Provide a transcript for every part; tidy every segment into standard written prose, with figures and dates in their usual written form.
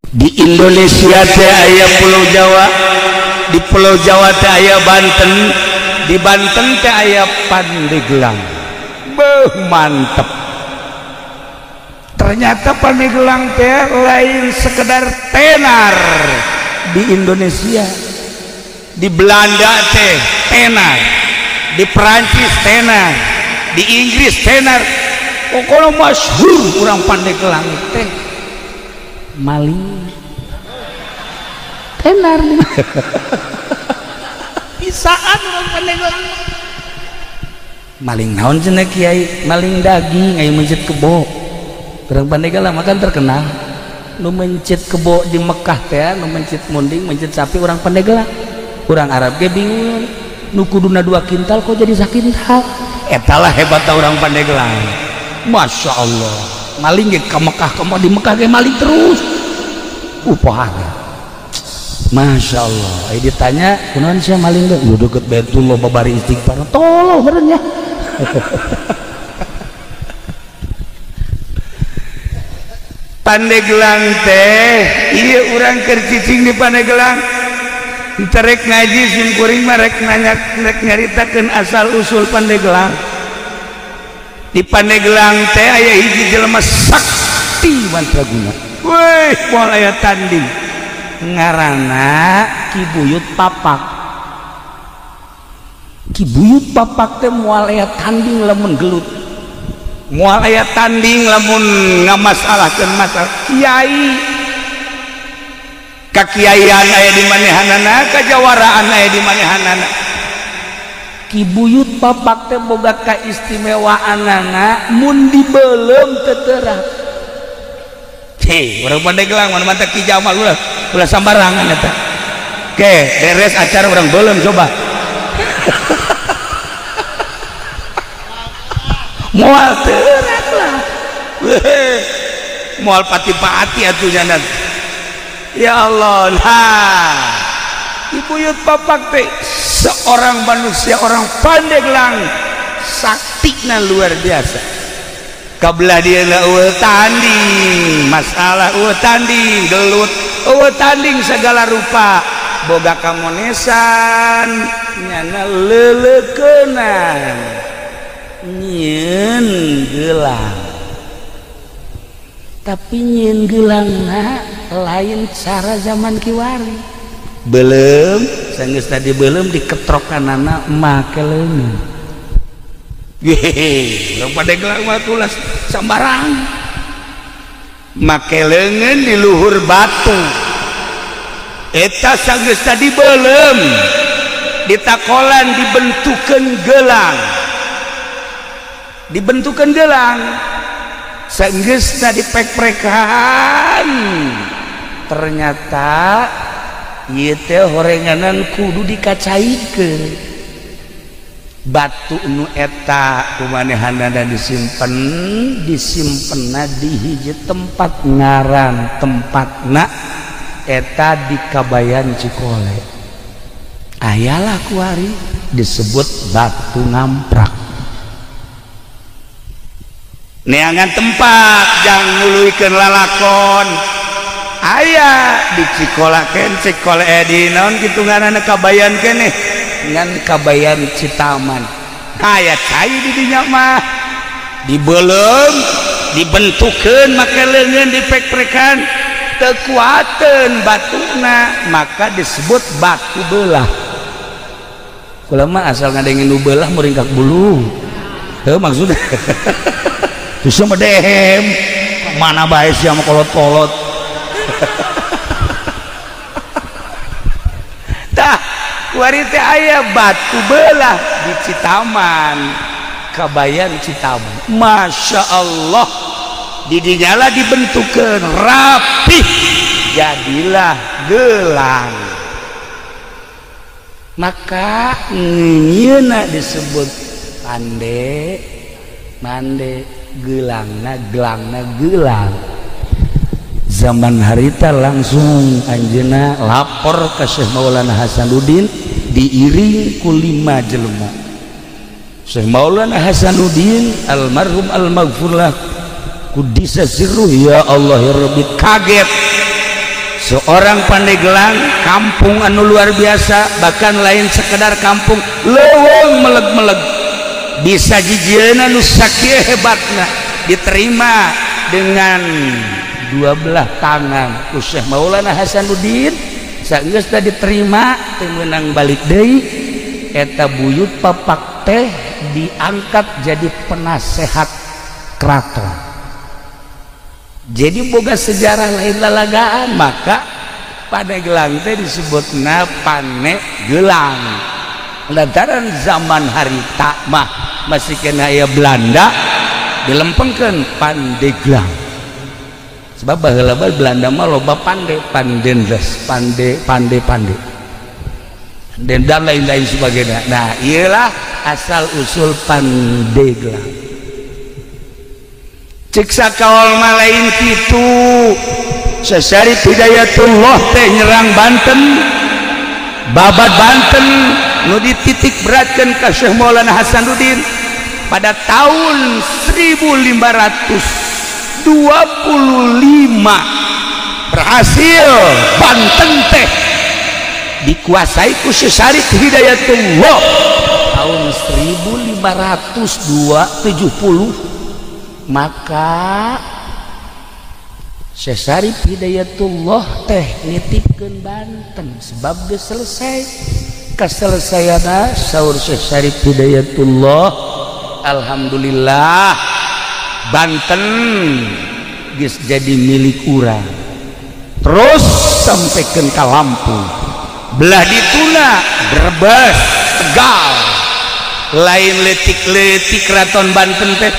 Di Indonesia teh aya Pulau Jawa, di Pulau Jawa teh aya Banten, di Banten teh aya Pandeglang. Beuh, mantep. Ternyata Pandeglang teh lain sekedar tenar di Indonesia. Di Belanda teh tenar, di Perancis tenar, di Inggris tenar. Pokoknya masyhur urang Pandeglang teh maling tenar. Bisaan urang Pandeglang maling naon cenah kiai, maling daging aya mencit kebo. Urang Pandeglang mah kan terkenal nu mencit kebo di Mekah teh, nu mencit munding, mencit sapi urang Pandeglang. Urang Arab ge bingung, nu kuduna 2 kintal kok jadi sakintal. Eta lah hebatna urang Pandeglang. Masya Allah, maling ge ka Mekah, ka di Mekah ge maling terus. Upah. Masya Allah, ai ditanya kunaon sia maling ge? Lu deket Baitullah babari istighfar. Tolol meureun nya. Pandeglang teh, ieu urang keur cicing di Pandeglang. Rek ngaji sim kuring mah rek nanya, rek nyaritakeun asal usul Pandeglang. Di Pandeglang teh aya hiji jelema sakti mantraguna. Weuh, moal aya tanding. Ngaranna Ki Buyut Papak. Ki Buyut Papak teh moal aya tanding lamun gelut. Moal aya tanding lamun ngamasalahkeun masalah kiai. Kakiaian aya di manehanana, kajawaraan aya di manehanana. Ki Buyut Papak teh boga kaistimewaanana mun dibeuleum teu terang. Hei, urang Pandeglang mana mata Ki Jamal ulah ulah sambarangan eta. Oke, beres acara urang beuleum coba. Moal terang lah. Moal pati-pati atuh nya. Ya Allah, nah Ki Buyut Papak teh seorang manusia, orang Pandeglang saktina luar biasa. Kabelah dia eueuh tanding, masalah eueuh tanding, gelut eueuh tanding segala rupa, boga kamonesan, nyana leuleukeunnan, nyieun gelang. Tapi nyieun geulangna lain cara zaman kiwari. Belum, sanggeus tadi belum diketrokanana make leungeun. Hehehe, urang Pandeglang mah tulas sambarang. Make leungeun di luhur batu. Eta sanggeus tadi belum ditakolan dibentukeun gelang. Dibentukeun gelang. Sanggeusna dipek-prekan. Ternyata ieu teh horenganan kudu dikacaikeun. Batu nu eta kumanehanana disimpen, disimpenna di hiji tempat ngaran tempatna eta di Kabayan Cikole. Ayalah kuari disebut batu ngamprak. Neangan tempat jang nguluikeun lalakon. Aya di Cikola ken Cikole di naon kitu ngaranna Kabayan keneh ngan Kabayan Citaman. Aya cai di dinya mah dibeuleum dibentukeun make leungeun dipek-prekan teu kuateun batuna maka disebut batu belah. Kula mah asal ngadengin nu belah muringkak bulu. Heuh maksudna. Terus mah dehem mana bae sia mah kolot-kolot. Tah kuari teh aya batu belah di Citaman, Kabayan Citaman. Masya Allah, di dinya lah dibentukeun rapih jadilah gelang. Maka nyieunna disebut pande mande gelangna gelangna gelang. Zaman harita langsung anjeunna lapor ke Syekh Maulana Hasanuddin diiring ku 5 jelema. Syekh Maulana Hasanuddin almarhum almaghfurlah kudisa sirruh ya Allah ya Rabbi kaget. Seorang Pandeglang kampung anu luar biasa, bahkan lain sekedar kampung, leuweung meleg-meleg bisa jijieuna nu sakieu hebatna, diterima dengan dua belah tangan ku Syekh Maulana Hasanuddin. Sageus diterima teu meunang balik deui, eta buyut papak teh diangkat jadi penasehat keraton. Jadi boga sejarah, lain lalagaan. Maka Pandeglang teh disebutna Panegelang lantaran zaman harita mah masih kena aya Belanda, dilempengkeun Pandeglang, sebab baheula Belanda mah loba pande, pandendes, pande pande pande dan lain-lain sebagainya. Nah, iyalah asal usul Pandeglang. Cek sakaol mah lain kitu. Syarif Hidayatullah teh nyerang Banten, babat Banten nu dititik beratkan ka Syekh Maulana Hasanuddin pada tahun 1525 berhasil Banten teh dikuasai ku Syekh Syarif Hidayatullah tahun 1570. Maka Syekh Syarif Hidayatullah teh nitipkeun Banten sebab geus selesai. Kaselesaiana saur Syekh Syarif Hidayatullah, alhamdulillah Banten geus jadi milik urang, terus sampaikan ka Lampung, belah dituna Brebes, Tegal, lain letik-letik keraton Banten teh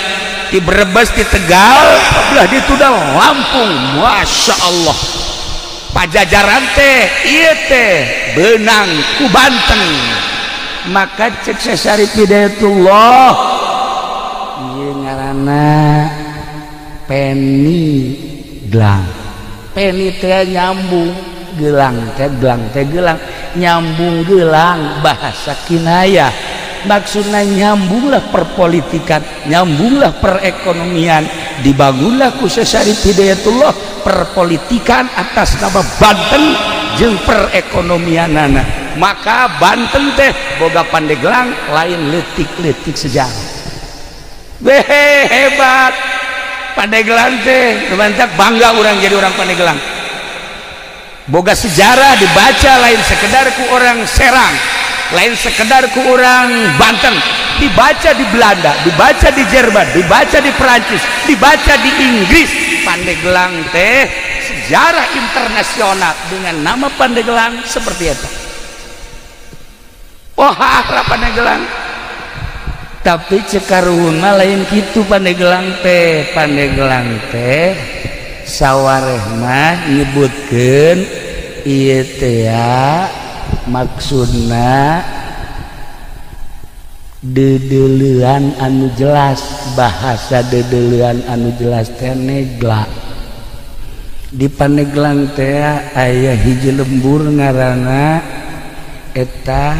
di Brebes, di Tegal, belah dituna Lampung. Masya Allah, Pajajaran teh ieu teh beunang ku Banten. Maka cek Syekh Syarif Hidayatullah, ieu ngaranna Peni Gelang. Peni teh nyambung, gelang teh gelang teh gelang, nyambung gelang, bahasa kinayah, maksudnya nyambunglah perpolitikan, nyambunglah perekonomian. Dibangunlah ku Syekh Syarif Hidayatullah perpolitikan atas nama Banten jeung perekonomianana. Maka Banten teh boga Pandeglang, lain leutik-leutik sejarah. Behe, hebat Pandeglang teh, mantap, bangga orang jadi orang Pandeglang, boga sejarah dibaca lain sekedar ku orang Serang, lain sekedar ku orang Banten, dibaca di Belanda, dibaca di Jerman, dibaca di Perancis, dibaca di Inggris. Pandeglang teh sejarah internasional dengan nama Pandeglang seperti itu. Wah, Pandeglang. Tapi cek karuhun mah lain kitu Pandeglang teh. Pandeglang teh sawareh mah nyebutkeun ieu teh maksudna dedelean anu jelas, bahasa dedelean anu jelas teh negla. Di Pandeglang teh aya hiji lembur ngaranna eta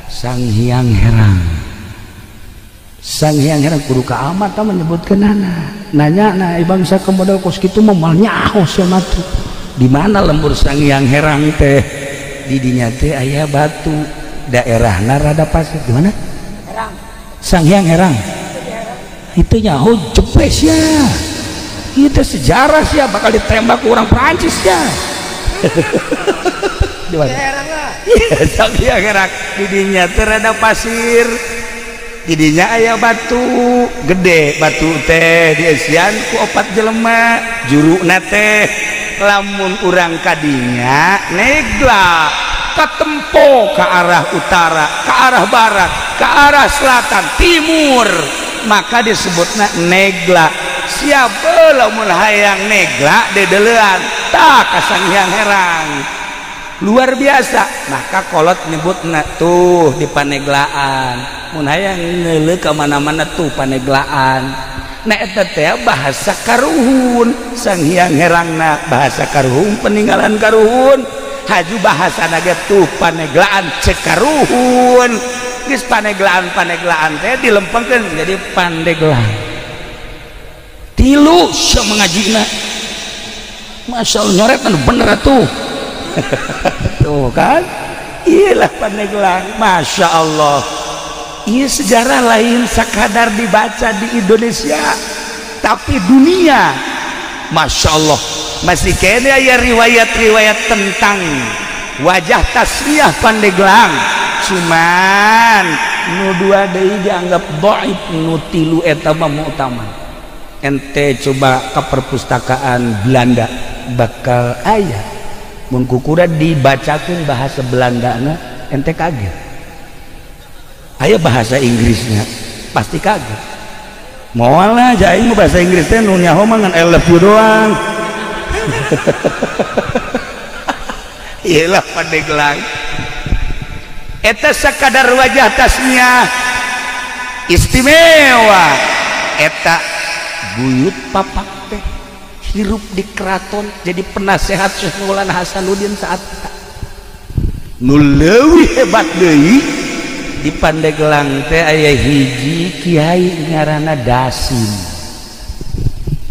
Sang Hyang Herang. Sang Hyang Herang kudu ka amat tah menyebutkeunana. Nanya na bangsa ke model kos kitu mah moal nyaho sia mah tuh. Di mana lembur Sang Hyang Herang teh? Di dinya teh aya batu, daerahna rada pasir. Di mana? Herang. Sang Hyang Herang. Itu nyaho jepes ya. Itu sejarah sih ya, bakal ditembak orang Perancis ya. Di mana? Herang lah. Iya, Sang Hyang Herang. Di dinya teh rada pasir. Di dinya aya batu gede, batu teh dieusian ku opat jelema, juruna teh lamun urang kadinya negla katempo ke arah utara, ke arah barat, ke arah selatan, timur, maka disebutna negla. Siapa lamun hayang negla dedelean tah ka Sang Hyang Herang. Luar biasa. Maka kolot nyebutna tuh di Paneglaan, mun hayang ngeuleuh ka mana-mana tuh Paneglaan. Nah, eta teh bahasa karuhun. Sang Hyang Herangna bahasa karuhun, peninggalan karuhun, haju bahasa ge tuh Paneglaan cek karuhun. Geus Paneglaan, Paneglaan teh dilempengkeun jadi Pandeglang. Tilu sia mengajina. Masya Allah nyoret anu bener tuh. Tuh kan? Iyalah Pandeglang, Masya Allah. Iya sejarah lain sekadar dibaca di Indonesia, tapi dunia. Masya Allah. Masih kene aya riwayat-riwayat tentang wajah tasmiyah Pandeglang. Cuman nu dua deui dianggap dhaif, nu tilu eta mah mu'tamad. Ente coba ke perpustakaan Belanda bakal aya. Mun kukura dibacakeun bahasa Belandana ente kaget. Aya bahasa Inggrisnya pasti kaget. Moal lah aing mah bahasa Inggris teh nu nyaho mah ngan I love you doang. Iyalah Pandeglang. Eta sakadar wajah tasmiyah istimewa. Eta buyut papak teh hirup di keraton jadi penasehat Syekh Maulana Hasanuddin saat eta. Nu leuwih hebat deui di Pandeglang teh aya hiji kiai ngaranna Dasim.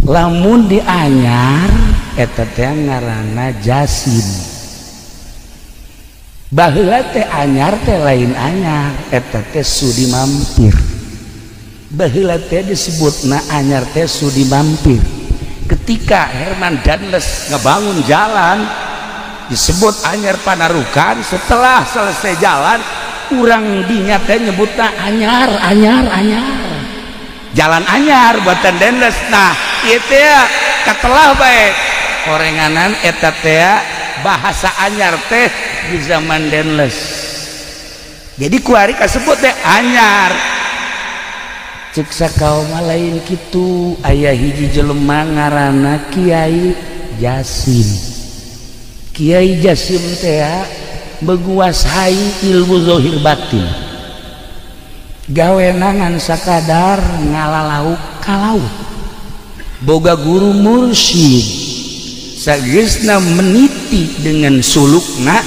Lamun di Anyar eta teh ngaranna Jasim. Baheula teh Anyar teh lain Anyar, eta teh Sudi Mampir. Baheula teh disebutna Anyar teh Sudi Mampir. Ketika Herman Danles ngebangun jalan disebut Anyar Panarukan, setelah selesai jalan urang dinya teh nyebutna Anyar, Anyar, Anyar. Jalan Anyar buatan Danles. Nah, ieu teh katelah bae korenganan eta teh bahasa Anyar teh di zaman Danles. Jadi kuari kasebut teh Anyar. Cek sakaum lain kitu aya hiji jelema ngaranna Kiai Jasim. Kiai Jasim teh menguasai ilmu zahir batin. Gawena ngan sakadar ngalalauk ka laut. Boga guru mursyid. Sageusna meniti dengan sulukna,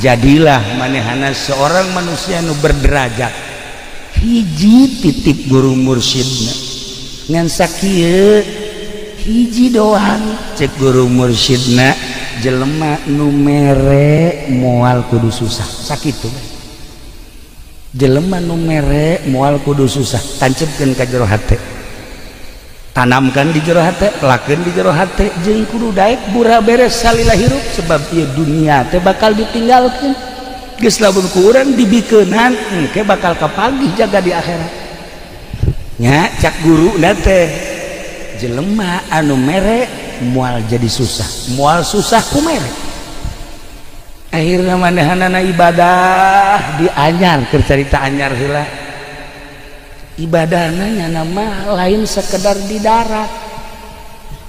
jadilah manehana seorang manusia nu berderajat. Hiji titip guru mursyidna ngan sakieu hiji doang cek guru mursyidna, jelema nu mere moal kudu susah. Sakitu bae. Jelema nu mere moal kudu susah, tancepkeun ka jero hate, tanamkan di jero hate, lakeun di jero hate, jeung kudu daek bura beres salila hirup sebab ieu dunia teh bakal ditinggalkeun. Geus lamun ku urang dibikeunan engke bakal kapagih jaga di akhirat. Nya cak guruna teh jelema anu mere moal jadi susah, moal susah ku mere. Akhirna manehanana ibadah di Anyar, keur carita Anyar heula. Ibadahna nyana mah lain sekedar di darat.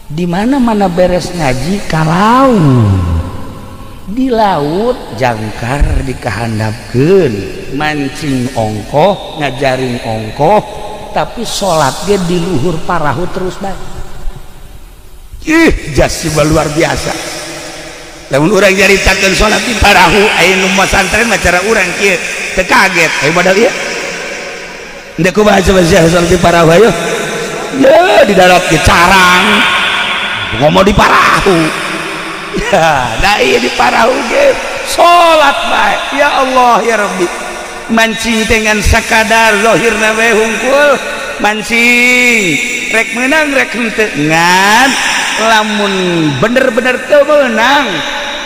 Di mana-mana beres ngaji ka laut. Di laut jangkar dikahandapkeun, mancing ongkoh, ngajaring ongkoh, tapi salat ge di luhur parahu terus bae. Ih, jas luar biasa. Lamun urang nyaritakeun salat di parahu, aya nu masantren mah cara urang kieu, teu kaget. Ayo modal ieu. Henteu kumaha coba sia salat di parahu ayo. Ya di darat ge carang. Ngomong di parahu. Ya, nah iya di parahu ge salat bae. Ya Allah ya Rabbi. Mancing dengan sakadar zahirna we hungkul, mancing rek menang rek henteu ngan lamun bener-bener teu meunang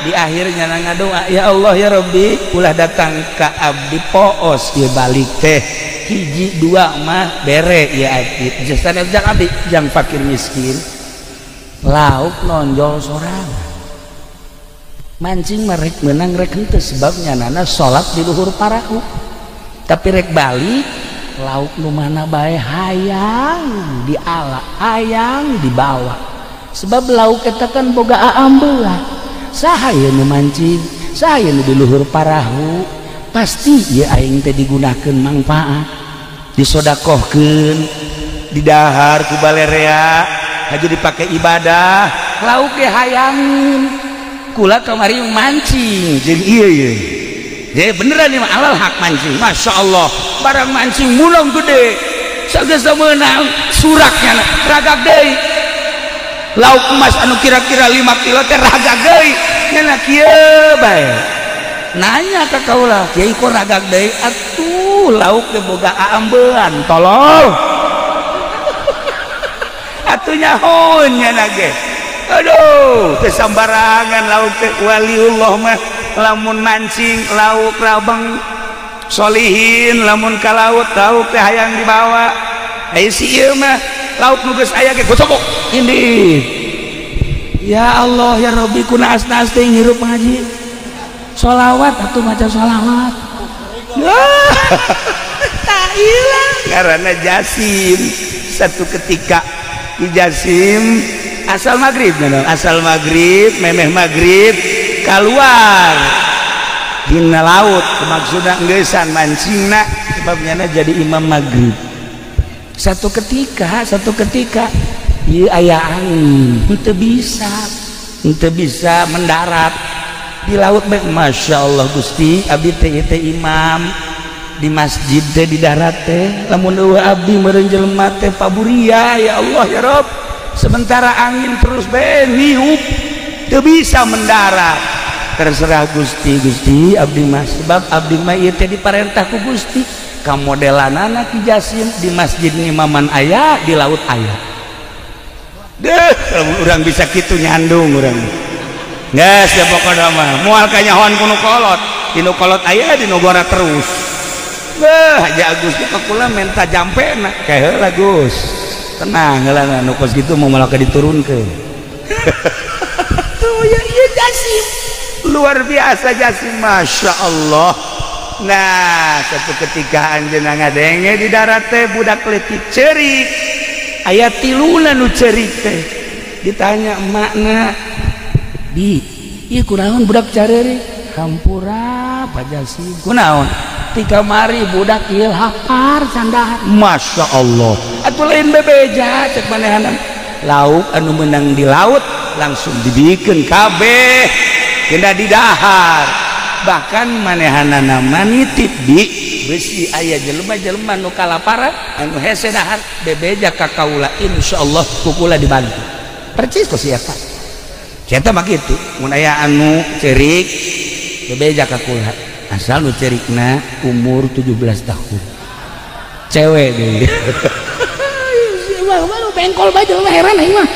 di akhirnya ngadoa ya Allah ya Rabbi ulah datang ka abdi poos ieu balik teh hiji dua mah bere ya abdi jasana jang abdi jang fakir miskin lauk nonjol sorangan mancing mah rek menang rek henteu sebabnya nana salat di luhur parahu tapi rek balik lauk nu mana bae hayang diala hayang dibawa sebab lauk eta kan boga aambelah saha ieu nu mancing saha ieu nu di luhur parahu pasti ieu aing teh digunakeun mangfaat disodakohkeun didahar ku balerea haju dipake ibadah lauk ge hayangin kula kamari mancing jeung ieu ieu jadi beneran ieu mah alal hak mancing Masya Allah barang mancing mulong gede sageus meunang suraknya ragak deui Lauk emas anu kira-kira 5 kilo teh ragag deui. Nya kieu bae. Nanya ka kaula, kiai kok ragag deui? Atuh lauk teh boga aambean, tolol. Atuh nyahoeun nya ge. Aduh, teu sambarangan lauk teh waliullah mah lamun mancing lauk rabang solihin lamun ka laut lauk teh hayang dibawa. Aya si ieu mah lauk nu geus aya ge gocok indih. Ya Allah ya Rabbi kuna asna teh ngirup ngaji. Sholawat atuh maca sholawat. Tak ilang karena Jasim satu ketika Ki Jasim asal maghrib, asal maghrib memeh maghrib keluar dina laut maksudna ngeusan mancingna sebabnya jadi imam maghrib. Satu ketika ieu aya angin henteu bisa mendarat di laut bae. Masya Allah Gusti abdi teh teh imam di masjid teh di darat teh lamun eueuh abdi meureun jelema teh paburia ya Allah ya Rabb. Sementara angin terus bae niup teu bisa mendarat. Terserah Gusti, Gusti abdi mah sebab abdi mah ieu teh diparentah ku Gusti. Kamodelanana Ki Jasim di masjid ngimaman aya di laut aya. Deh lamun urang bisa kitu nyandung urang. Geus ya pokona mah moal kanyahoan ku nu kolot, di nu kolot aya di nu gora terus. Beuh Haji Agus ka kula menta jampena kae heula Gus. Tenang heula nu kos kitu mau malah diturunkeun. Tuh ya ieu Jasim. Luar biasa Jasim, Masya Allah. Nah satu ketika anjeunna ngadenge di darat teh budak leutik ceurik. Aya tiluna nu ceurik teh. Ditanya emakna, "Bi, ieu kunaon budak careurik?" "Hampura Pak Jasim." "Kunaon?" "Ti kamari budak ieu lapar candahar." Masya Allah. Atuh lain bebeja cek manehanna. Lauk anu meunang di laut langsung dibikeun kabeh kena didahar. Bahkan manehanana nitip di besi aya jelema-jelema nu kalaparan anu hese dahar bebeja ka kaula insyaallah ku kula dibantu. Percis kok si eta. Si eta mah kitu mun aya anu ceurik bebeja ka kula asal nu ceurikna umur 17 tahun. Cewek deui. Baru bengkol bae jelema heran aing mah.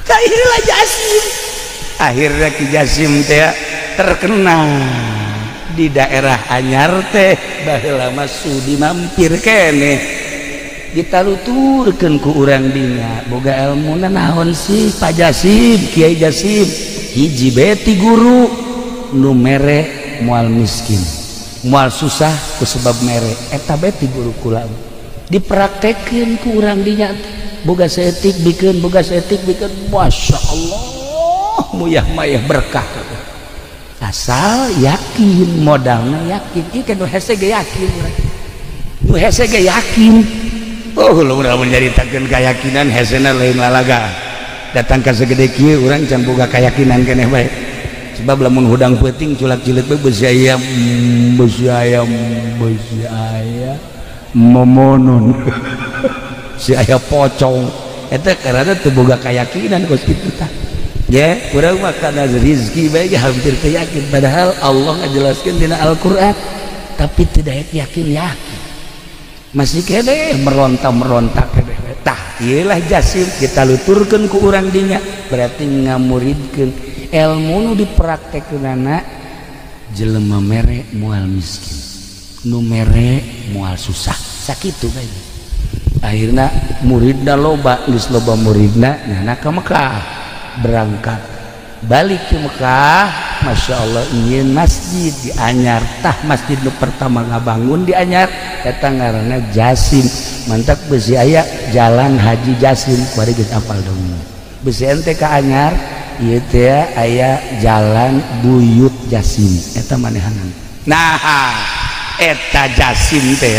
Tah ieu Jasim. Akhirnya Ki Jasim teh terkenal di daerah Anyar teh baheula mah sudi mampir keneh ditaluturkeun ku urang dinya boga elmuna naon sih Pak Jasim Kiai Jasim hiji beti guru nu mere moal miskin moal susah ku sebab mere eta beti guru kula dipraktekeun ku urang dinya boga saeutik bikeun boga saeutik bikeun Masya Allah muyah mayah berkah asal yakin modalna yakin ieu kan nu hese ge yakin urang nu hese ge yakin. Oh lamun nyaritakeun keyakinan hesena lain lalaga datang ka segede kieu urang can boga keyakinan keneh bae sebab lamun hudang peuting culak-cileuk bae beusi aya beusi aya beusi aya momonon si aya pocong eta karena teu boga keyakinan kos kitu tah. Ya, kurang mah kana rezeki bae hampir teu yakin padahal Allah ngajelaskeun dina Al-Qur'an tapi tidak yakin yakin. Masih keneh meronta-meronta keneh. Tah, ieu lah Jasim kita luturkeun ku urang dinya berarti ngamuridkeun ilmu nu dipraktekkeunana jelema mere moal miskin, nu mere moal susah. Sakitu bae. Akhirna muridna loba, geus loba muridna nyana ka Mekah. Berangkat balik ke Mekah, Masya Allah ingin masjid di Anyar. Tah masjid nu pertama ngabangun di Anyar eta ngaranna Jasim. Mantak besi aya Jalan Haji Jasim kuari geus apal dong. Besi ente ka Anyar ieu teh aya Jalan Buyut Jasim eta manehanan. Nah eta Jasim teh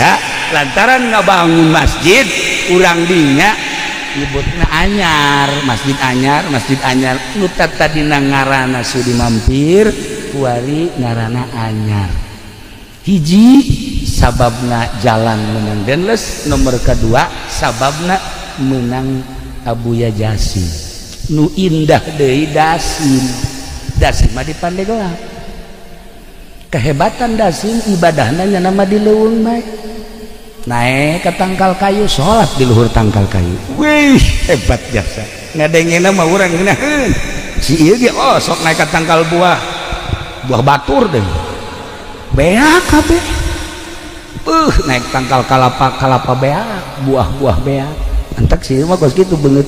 lantaran ngabangun masjid urang dinya nyebutna Anyar, Masjid Anyar, Masjid Anyar nu tadina ngaranna sudi mampir kuari ngaranna Anyar. Hiji sababna jalan menang Denles, nomor kedua sababna menang Abuya Jasim nu indah deui Dasim. Dasim mah di Pandeglang. Kehebatan Dasim ibadahna nya nama di leuweung bae. Naik ke tangkal kayu, salat di luhur tangkal kayu. Wih, hebat jasa. Ngadengena mah urang ngeunaheun. Si ieu ge oh sok naik ke tangkal buah. Buah batur deh. Beak kabeh. Naik tangkal kalapa, kalapa beak, buah-buah beak. Entek sih mah kos kitu beungeut.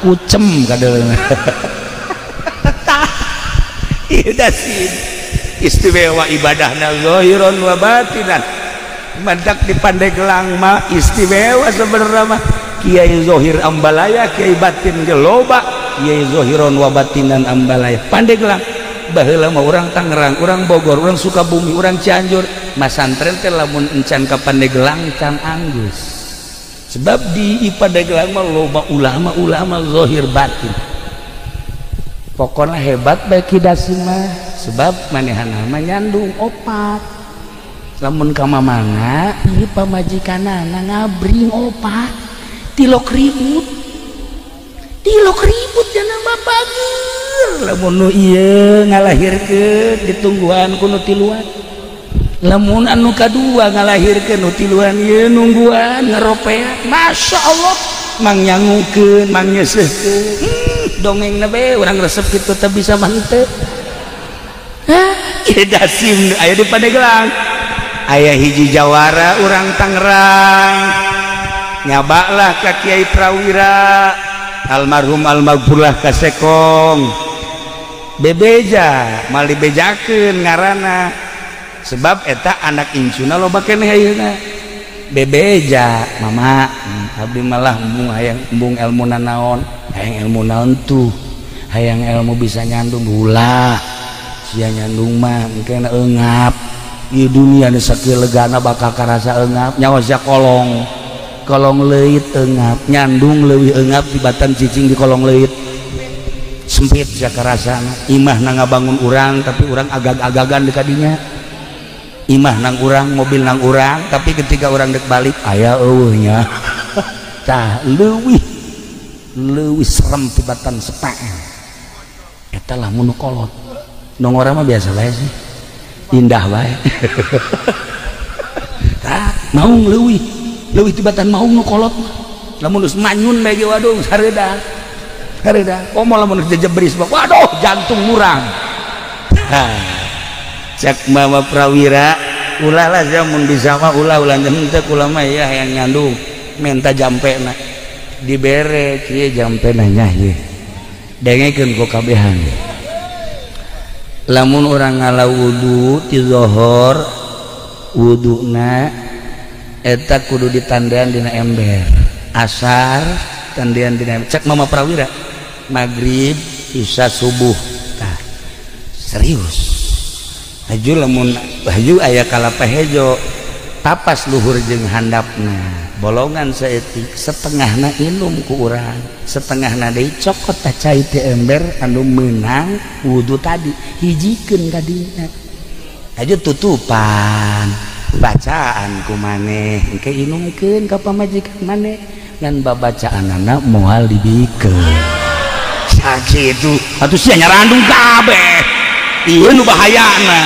Kucem kadeuleuh. Ieu Dasim. Istimewa ibadahna zahiran wa batinan. Mantak di Pandeglang mah istimewa sebenarnya mah. Kiai Zohir Ambalaya, Kiai batin ge loba, Kiai Zohiron wa batinan Ambalaya. Pandeglang baheula mah urang Tangerang, urang Bogor, urang Sukabumi, urang Cianjur, masantren teh lamun encan ka Pandeglang can anggeus. Sebab di Pandeglang mah loba ulama-ulama zahir batin. Pokona hebat bae Ki Dasim mah, sebab manehna mah nyandung opat. Lamun ka mamana ieu pamajikanana ngabring opat, tilok ribut. Tilok ribut jana mah bager. Lamun nu ieu ngalahirkeun ditungguan ku nu tiluan. Lamun anu kadua ngalahirkeun nu tiluan ieu nungguan ngaropeat. Masya Allah, mangnyangukeun, mangnyeuseuhkeun. Dongengna bae urang resep kitu teh bisa mah henteu. Hah, ieu Dasim aya di Pandeglang. Aya hiji jawara urang Tangerang. Nyabalah ka Kiai Prawira, almarhum almaghfurlah ka Sekong. Bebeja, mal dibejakeun ngaranna. Sebab eta anak incuna loba keneh ayeuna. Bebeja, mama, abdi malah embung hayang embung ilmu nanaon, hayang ilmu naon tuh, hayang ilmu bisa nyandung ulah. Sia nyandung mah engkena eungap. Ieu dunia nu sakieu legana bakal karasa eungap, nyawa sia kolong. Kolong leuit eungap, nyandung leuwih eungap tibatan cicing di kolong leuit. Sempit sia karasana. Imah na ngabangun urang tapi urang agag-agagan di kadinya. Imah nang urang, mobil nang urang, tapi ketika urang dek balik aya eueuh nya. Tah leuwih leuwih serem tibatan sepak. Eta lah mun kolot. Nongora mah biasa bae sih. Indah bae. Tah maung leuwih leuwih tibatan maung nu kolot mah. Lamun geus manyun bae ge waduh sareuda. Sareuda. Komo lamun geus jejebris waduh jantung murang. Cek Mama Prawira ulah lah sia mun bisa mah ulah ulah henteu kula mah ya hayang nyandung menta jampena dibere kieu jampena nya ieu dengekeun ku kabehan. Lamun urang ngala wudu ti zuhur wuduna eta kudu ditandean dina ember, asar tandean dina ember. Cek Mama Prawira magrib isya subuh. Tah serius haju lamun haju aya kalapa hejo tapas luhur jeung handapna bolongan saeutik setengahna inum ku urang setengahna deui cokot tah cai teh ember anu meunang wudu tadi hijikeun kadinya haju tutupan bacaan ku maneh engke inumkeun ka pamajikan maneh ngan babacaanana moal dibikeun sakitu atuh sia nyarandung kabeh. Iya nu bahayana.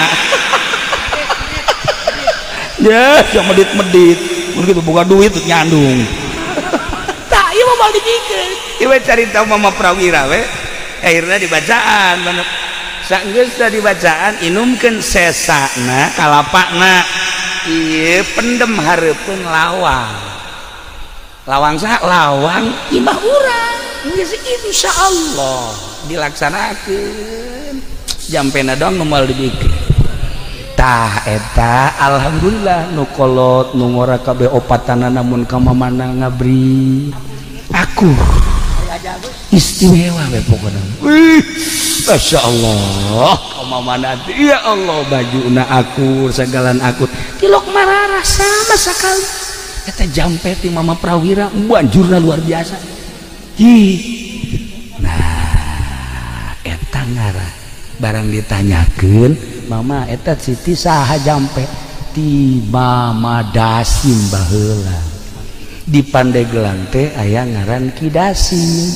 Ya, yang medit-medit, mun kitu boga duit nyandung. Tah, ieu mah moal dibikeun. Ieu carita Mama Prawira we. Akhirna dibacaan, saenggeus dibacaan inumkeun sesana kalapana. Ieu pendem hareupeun lawang. Lawang saha? Lawang imah urang. Geus insyaallah dilaksanakeun. Jampena doang nu moal dibikeun. Tah eta alhamdulillah nu kolot nu ngora kabeh opatana namun ka mamana ngabri aku istimewa we pokona. Wih, masyaallah ka mamana teh ya Allah bajuna akur sagalan akur tilok mararah sama sakali. Eta jampe ti Mama Prawira banjurna luar biasa. Hi. Nah eta ngarah barang ditanyakeun mama eta Siti saha jampe ti Mama Dasim baheula. Di Pandeglang teh aya ngaran Ki Dasim,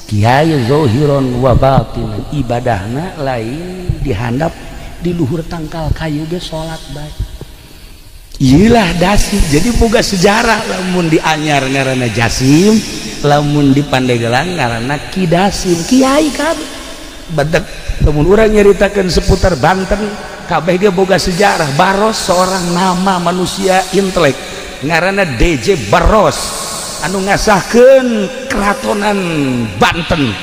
Kiai zohiron wa batinan, ibadahna lain dihandap di luhur tangkal kayu ge salat bae. Iyalah Dasim. Jadi boga sejarah lamun di Anyar ngaranna Jasim, lamun di Pandeglang ngaranna Ki Dasim, kiai kabeh. Badak lamun urang nyaritakeun seputar Banten kabeh ge boga sejarah. Baros seorang nama manusia intelek ngaranna DJ Baros anu ngasahkeun keratonan Banten.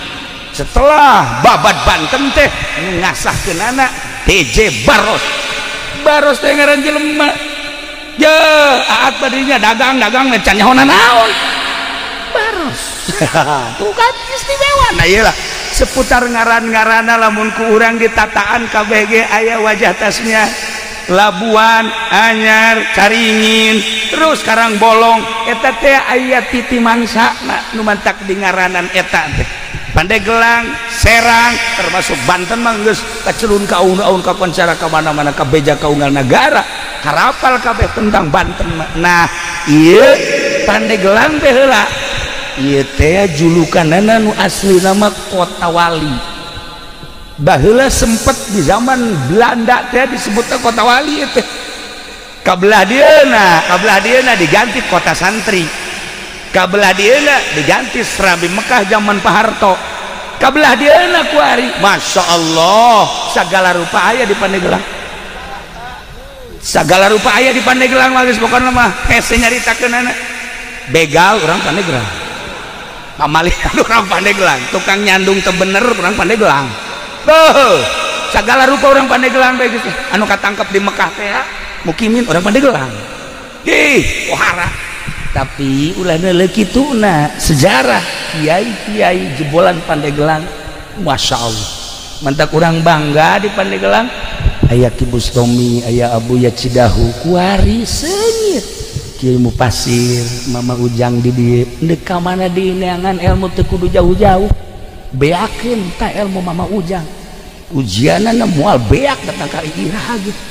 Setelah babat Banten teh ngasahkeunana DJ Baros. Baros teh ngaran jelema. Je aat badinya dagang-dagang can nyaho naon. Baros. Tuh kan istimewa. Nah iyalah seputar ngaran-ngaranna lamun ku urang ditataan kabeh ge aya wajah tasnya. Labuan, Anyar, Caringin, terus Karangbolong eta teh aya titi mangsana nu mantak di ngaranan eta teh. Pandeglang, Serang, termasuk Banten mah geus kacelun ka aun-aun ka koncara ka mana-mana ka beja ka unggal nagara, karapal kabeh tentang Banten mah. Nah, ieu Pandeglang teh heula. Ieu teh julukanana nu asli nama Kota Wali. Baheula sempet di zaman Belanda teh disebutna Kota Wali teh. Kabelah dieuna diganti Kota Santri. Kabelah dieuna diganti Serabi Mekah zaman Pak Harto. Kabelah dieuna kuari, Masya Allah, sagala rupa aya di Pandeglang. Sagala rupa aya di Pandeglang mah geus pokona mah hese nyaritakeunana. Begal urang Pandeglang. Pamalihan urang Pandeglang, tukang nyandung teu bener urang Pandeglang. Tuh, segala rupa orang Pandeglang bae geus anu katangkep di Mekah teh mukimin orang Pandeglang. Ih, pohara. Tapi ulah neuleuh kituna sejarah kiai-kiai jebolan Pandeglang, Masya Allah. Mantak urang bangga di Pandeglang aya Ki Bustomi, aya Abu Yacidahu, kuari seungit. Kiai Mupasir, Mama Ujang di dieu, deuk ka mana dineangan ilmu teu kudu jauh-jauh. Beakeun ta ilmu Mama Ujang, ujianana moal beak datang ka iraha gitu.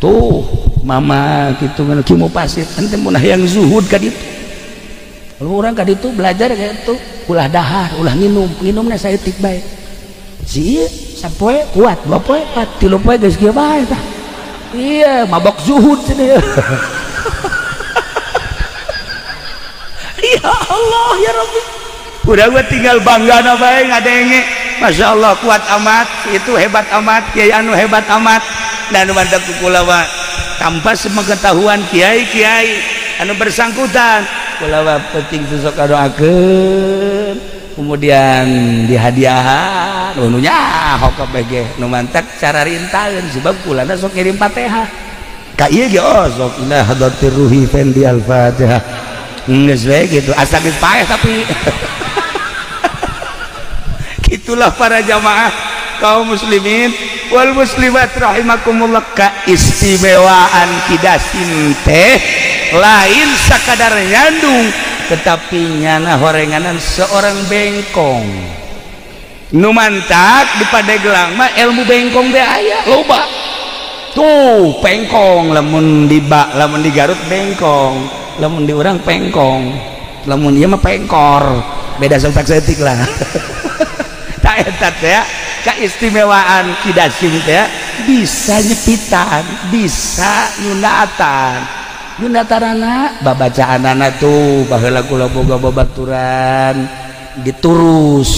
Tuh mama kitu ngan Ki Mupasir ente mun hayang zuhud ka ditu. Lamun urang ka ditu belajar ka ditu ulah dahar, ulah nginum, nginumna saeutik bae. Si ieu sapoe kuat, dua poe kuat, tilu poe geus kieu bae tah. Iya, mabok zuhud cenah. Ya Allah ya Rabbi. Udah gue tinggal bangga na bae ngadenge. Masya Allah kuat amat, itu hebat amat, kiai anu hebat amat. Dan mantap kula mah tanpa sepengetahuan kiai-kiai anu bersangkutan, kula mah penting sosok doakeun, kemudian dihadiahan, nu nyaho kabeh ge nu mantak cara rintaeun sebab kulana sok ngirim Fatihah. Ka ieu ge oh sok ila hadratir ruhi fendi al-Fatihah. Geus we gitu, asa geus paeh tapi itulah para jamaah kaum muslimin wal muslimat rahimakumullah, keistimewaan Ki Dasim teh lain sakadar nyandung tetapi nyana horenganan seorang bengkong. Nu mantak di Pandeglang mah ilmu bengkong teh aya loba. Tuh pengkong lamun di lamun di Garut bengkong, lamun di urang pengkong, lamun ieu mah pengkor, beda saeutik saeutik lah. Eta teh keistimewaan Ki Dasim teh bisa nyepitan, bisa nyunatan. Nyunatanana babacaanana tuh baheula kula boga babaturan diturus.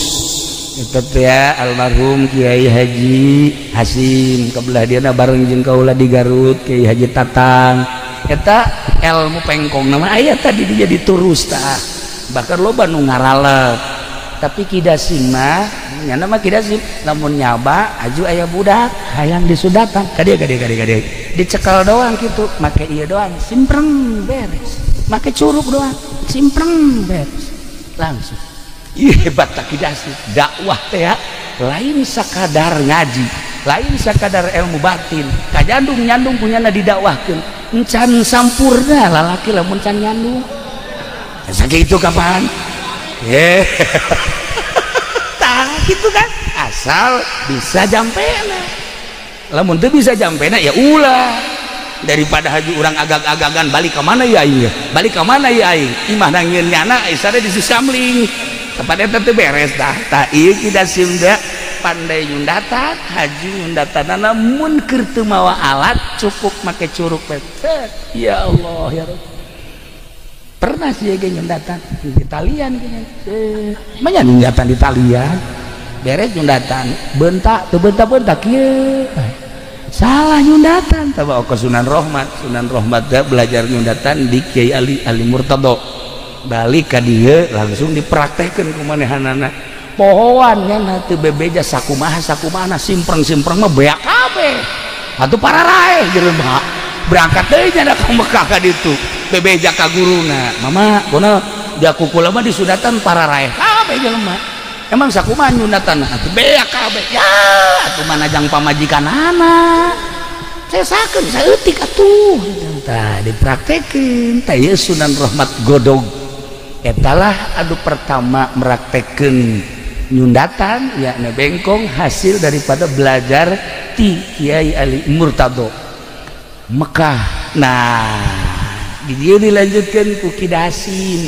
Eta teh almarhum Kiai Haji Hasim kabelah dieuna bareng jeung kaula di Garut Kiai Haji Tatang. Eta ilmu pengkong nama aya tadi dia diturus tah. Bahkan loba nu ngaralep. Tapi Ki Dasim mah nyana mah Ki Dasim lamun nyaba aju aya budak hayang disudatan ka dieu ka dieu ka dieu ka dieu dicekal doang kitu make ieu doang simpreng beres, make curug doang simpreng beres langsung. Ih hebat Ki Dasim dakwah teh lain sakadar ngaji, lain sakadar ilmu batin, kajandung nyandung punyana didakwahkeun encan sampurna lalaki lamun can nyandung sakitu kapan. Tah gitu kan asal bisa jampena, lamun teu bisa jampena ya ulah. Daripada haju urang agag-agagan balik ka mana ya aing, balik ka mana ya aing, imah nangieun nyana isare di sisamling tempat eta teh beres dah. Tah ieu Ki Dasim teh pandai nyundatan, haju nyundatanana mun keur teu mawa alat cukup make curuk we. Ya Allah ya Rabb. Pernah sih ge nyundatan di talian ge. Manya nyundatan di talian. Beres nyundatan, bentak teu bentak-bentak kieu. Salah nyundatan taba ka Sunan Rohmat. Sunan Rohmat teh belajar nyundatan di Kiai Ali Ali Murtado. Balik ka dieu langsung dipraktekkeun ku manehanana. Pohoan nya teu bebeja sakumaha sakumaha simpreng-simpreng mah beak kabeh. Atuh pararaeh jelema. Berangkat deui nya ka Mekah ka ditu. Bebeja ka guruna. Mama, kono dia kukula mah disundatan pararaeh kabeh jelema. Emang sakumaha nyundatan atuh beak kabeh. Ya, atuh manajang pamajikanana. Sesakeun saeutik atuh. Tah dipraktekeun tah ieu Sunan Rohmat Godog. Etalah adu pertama meraktekeun nyundatan yakni bengkong hasil daripada belajar ti Kiai Ali Murtado Mekah. Nah, di dieu dilanjutkeun ku Ki Dasim.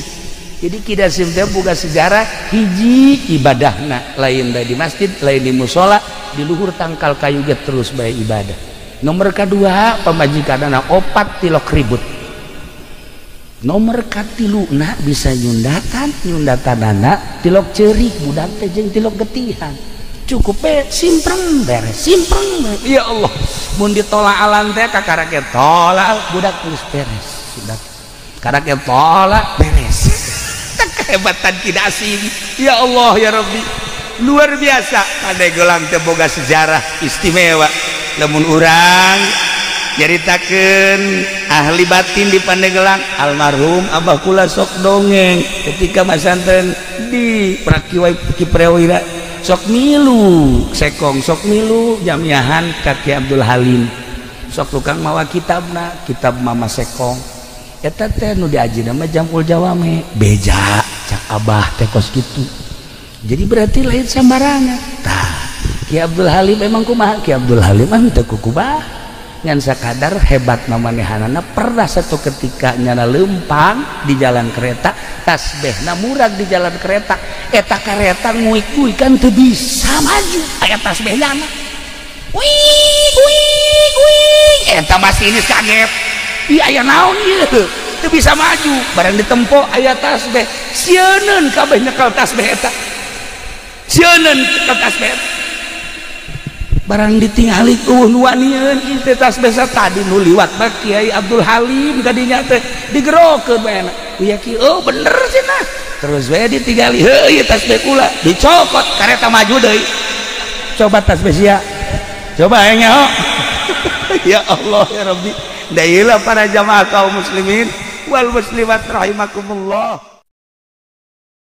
Jadi Ki Dasim teh boga sejarah hiji ibadahna lain di masjid, lain di musala, di luhur tangkal kayu ge terus bae ibadah. Nomor kedua pamajikanana opat tilok ribut. Nomor katilu na bisa nyundatan, nyundatanana tilok ceurik budak teh jeung tilok getihan. Cukup be simpreng beres, simpreng. Ya Allah, mun ditolak teh kakara ge tolak budak geus beres. Sudah. Kakara ge tolak beres. Kehebatan Ki Dasim. Ya Allah ya Rabbi. Luar biasa. Pandeglang teh boga sejarah istimewa. Lamun urang nyaritakeun ahli batin di Pandeglang, almarhum Abah kula sok dongeng ketika masantren di Prakiwai Kiprewira sok milu sekong sok milu jamiahan ka Ki Abdul Halim sok tukang mawa kitabna kitab Mama Sekong eta teh nu diajina mah Jamul Jawame beja cak Abah teh kos kitu. Jadi berarti lain sambarangan. Tah Ki Abdul Halim emang kumaha? Ki Abdul Halim mah teu kukubah ngan sakadar hebat mamanehanana. Pernah satu ketika nyana lempang di jalan kereta, tasbehna murag di jalan kereta, eta kareta nguik-nguik kan teu bisa maju aya tasbeh nyana wih wih wih eta masinis kaget, ih aya naon ieu teu bisa maju, barang ditempo aya tasbeh sieuneun kabeh nyekel tasbeh eta, sieuneun nyekel tasbeh eta. Barang ditingali eueuh nu wanieun ieu teh tasbeh tadi nu liwat mah Kiai Abdul Halim kadinya teh digerokeun bae na. Uya ki oh bener cenah. Terus we ditingali heuh ieu tasbeh kula dicokot kareta maju deui. Coba tasbeh sia. Coba aya nyaho. Ya Allah ya Rabbi. Da ieu para jamaah kaum muslimin wal muslimat rahimakumullah.